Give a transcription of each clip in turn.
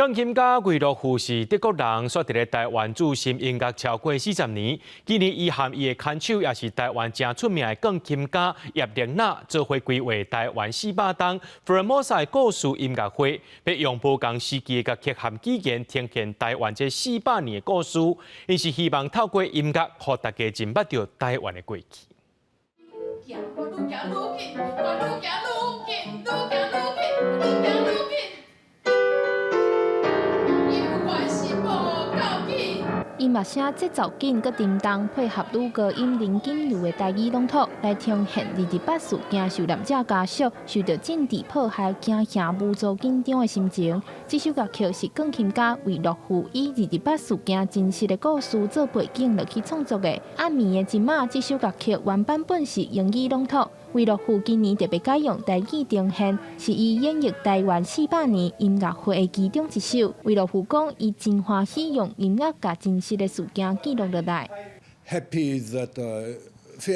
鋼琴家魏樂富是德國人，煞佇咧台灣駐心音樂超過40年。今年伊和伊的牽手，也是台灣誠出名的鋼琴家葉玲娜，做伙規劃台灣400冬 Formosa 的故事音樂會，欲用無仝時期的樂曲和語言呈現台灣這400年的故事。𪜶是希望透過音樂，予大家認捌著台灣的過去。行，我愈行愈緊，我愈行愈緊，愈行愈緊，愈行愈緊。猶原是無夠緊。音樂聲節奏緊，閣沉重，配合女高音林錦如的台語朗讀，來呈現二二八事件受難者家屬受著政治迫害、驚嚇無助緊張的心情。這首樂曲是鋼琴家魏樂富以二二八事件真實的故事做背景落去創作的。暗暝的這馬，這首樂曲原版本是英語朗讀，魏樂富今年特別改用台語呈現，是伊演繹台灣400年音樂會的其中一首。魏樂富講，伊真歡喜用音樂共真實的事件記錄落來。 Happy that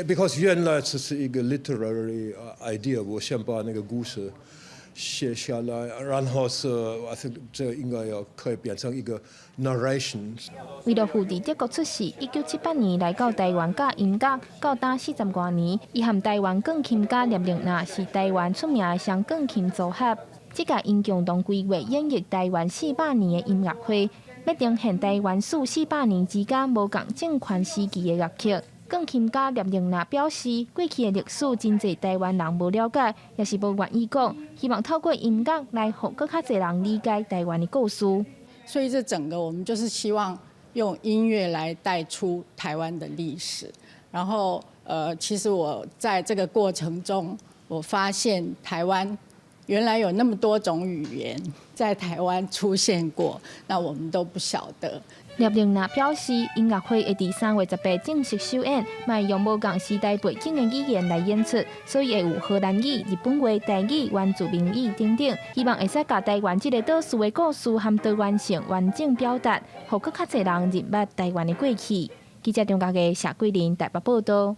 because 原來這是一個 literary idea，我先把那個故事寫下來，然後是 I think 這應該要可以變成一個 narration。魏樂富佇德國出世，1978年來到台灣教音樂，到今40外年。伊和台灣鋼琴家葉玲娜是台灣出名的雙鋼琴組合。這屆𪜶共同規劃演繹台灣400年的音樂會，欲呈現台灣史400年之間無仝政權時期的樂曲。鋼琴家葉玲娜表示，過去的歷史真濟台灣人無了解，也是無願意講，希望透過音樂來予閣較濟人理解台灣的故事。所以這整個我們就是希望用音樂來帶出台灣的歷史。然後，其實我在這個過程中，我發現台灣原來有那麼多種語言在台灣出現過，那我們都不曉得。葉玲娜表示，音樂會會佇3月18正式首演，嘛會用無仝時代背景的語言來演出，所以會有荷蘭語、日本話、台語、原住民語等等，希望會使共台灣這个島嶼的故事和多元性完整表達，予閣較濟人認捌台灣的過去。記者張家傑、謝桂林台北報道。